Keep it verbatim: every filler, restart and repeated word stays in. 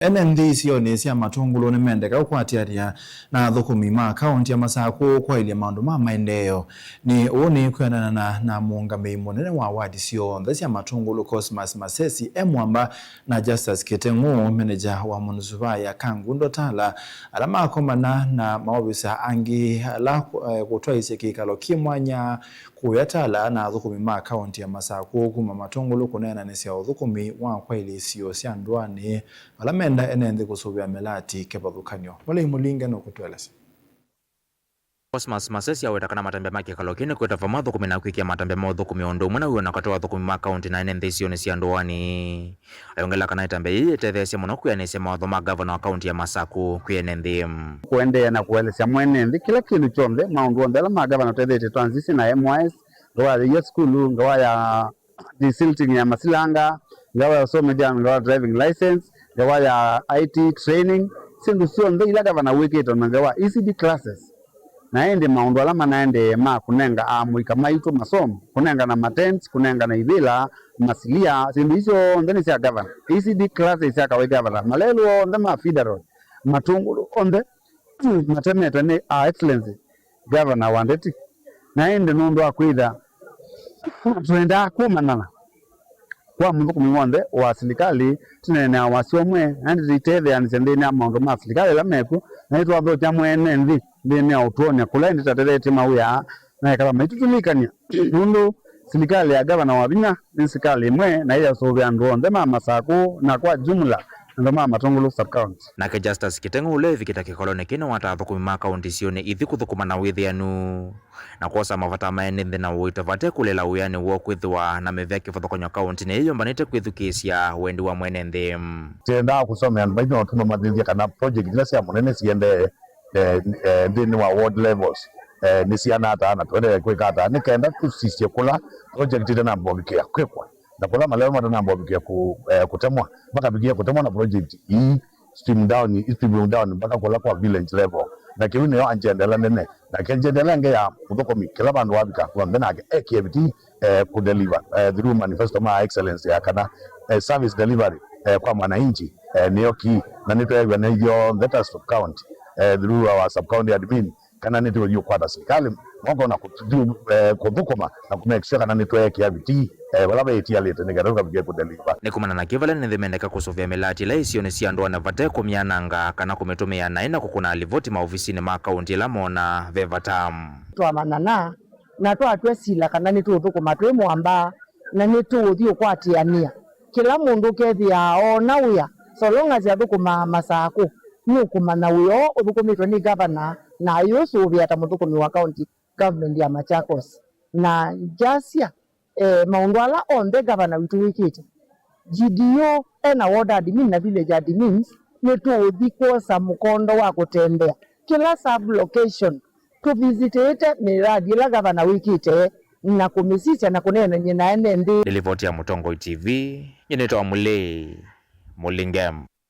Ene nthĩ isionĩ sya Matũngũlũ nĩmendeka kũkwatĩanĩa na athũkũmi ma kaũnti ya Masakũ kwaĩlya maũndũ ma maendeeo. Nĩ ũu nĩ kwĩanana na, na mũũngamĩi mũnene wa wadi syonthe sya Matũngũlũ, Cosmas Masesi e mwamba, na Justus Kĩteng'ũ, meneja wa mũnisipaa ya Kangundo Tala, ala makomana na maovisa angĩ ala, eh, kũtwaĩsye kĩkalo kĩ mwanya kũya Tala na athũkũmi ma kaũnti ya Masakũ kuma Matũngũlũ kũneenanĩsya ũthũkũmi wa kwaĩlya isio sya ndũanĩ vala menda ene nthĩ kũsũvĩa mĩlati kĩvathũkany'o. Mũlei Mũlinge nũkũtũelesya. Cosmas Masesi aweta kana matambya ma kĩkalo kĩu nĩ kwĩta vamwe athũkũmi na kwĩkĩa matambya ma ũthũkũmi o ũndũ ũmwe na wĩw'ano katĩ wa athũkũmi ma kaũnti na ene nthĩ isionĩ sya ndũanĩ. Ayongela kana ĩtambya yĩĩ yĩtetheesye mũno kwĩanĩsya mawatho ma ngavana wa kaũnti ya Masakũ kwĩ ene nthĩ. Kũendeea na kũelesya mwene nthĩ kĩla kĩndũ kyonthe, maũndũ onthe ala ma ngavana ũtetheetye transition na M Y S, ngawa ya sukulu, ngawa ya desilting ya masilanga, ngawa ya ũsomethya, ngawa ya driving license, ngawa ya I T training, syĩndũ syonthe ila ngavana wĩkĩte, na ngawa E C D classes. Na ĩndĩ maũndũ ala manaendee ma kũnenga amũika maitũ masomo, kũnengana matents, kũnengana ivĩla, masilia, syĩndũ isu syonthe nĩ sya gavana. E C D classes sya kawaii gavana, malelũ onthe ma federal, Matũngũlũ onthe matemetwe nĩ Her Excellency Governor wa Ndeti. Na ĩndĩ nũndũ wa kwĩtha twendaa kũmanyana kwa mũthũkũmi w'onthe wa silikalĩ, tũneenea wasya ũmwe, na ĩndĩ tũitetheanĩsya nthĩnĩ wa maũndũ ma silikalĩ ala mekw'o, na nĩtwathokya mwene nthĩ nthĩnĩ wa ũtwony'a kũla ĩndĩ tũtatetheetye mawĩa na ekala maitũtũlikany'a. Nũndũ silikalĩ ya gavana Wavinya nĩ silikalĩ ĩmwe na ĩyasũvĩa andũ onthe ma Masakũ na kwa jumla andũ ma Matũngũlũ sub-county. Nake Justus Kĩteng'ũ ũla wĩvikĩte kĩkalonĩ kĩu nĩwata athũkũmi ma kaũnti isionĩ ithi kũthũkũma na wĩthĩanu na kwosa mavata ma ene nthĩ na ũito vate kũlila wĩanĩ woo kwĩthĩwa na mĩvĩa kĩvathũkany'o kaũntinĩ ĩĩ yũmbanĩte kwĩthukĩĩsya wendi wa mwene nthĩ. Twendaa kũsomea andũ maitũ na ũtuma mathĩthya kana project ila sya mũnene siendee, eh, eh, nthĩnĩ wa ward levels, eh, nĩ siana ata na tũendee kwĩka ata nĩ kenda tũsisye kũla project itanamba ũvikĩa kwĩkwa na kũla malelũ matanamba ũvikĩa kũ-, eh, kũtemwa, makavikĩa kũtemwa na project ii stream down, stream down mpaka kũla kwa village level. Na kĩu nĩyo agenda ĩla nene. Nake agenda ĩla ĩngĩ ya mũthũkũmi, kĩla vandũ wavika, w'onthe nake ekie vitii, eh, kũdeliver, eh, through manifesto ma excellence ya kana, eh, service delivery, eh, kwa mwananchi, eh, nĩyo key. Na nĩtweew'a nĩ ithyonthe ta sub-county, eh, through our sub-county admin, kana nĩtũũthi ũkwata silikalĩ moko na kũtũ-, eh, kũthũkũma na kũ make sure kana nĩtweekĩa vitii, eh, vala vaĩtialĩte nĩ kenda tũkavikĩe kũdeliver. Nĩ kumana na kĩu vala nĩthĩ mendeka kũsũvĩa mĩlati ĩla isionĩ sya ndũanĩ vate kũmyananga kana kũmĩtũmĩa naĩ na kũkũna livoti maovisinĩ ma kaũnti ĩla moona ve vata. Twamanyana na twatw'a sila kana nĩtũũthũkũma twĩ mwamba na nĩtũũthi ũkwatĩanĩa. Kĩla mũndũ ũkethĩaa oona wĩa, so long as athũkũmaa Masakũ, nũkũmanya wĩa ũũ ũthũkũmĩtwe nĩ gavana na ayũsũvĩa ta mũthũkũmi wa county government ya Machakos. Na ngyasya, eh, maũndũ ala onthe gavana witũ wĩkĩte, G D O ena ward admin na village admins, nĩtũũthi kwosa mũkondo wa kũtembea kĩla sub location tũvisitĩte mĩradi ĩla gavana wĩkĩte na kũmĩsisya na kũneenany'a na ene nthĩ. Nĩ livoti ya Mũtongoi T V, nyie nĩtawa Mũlei Mũlinge.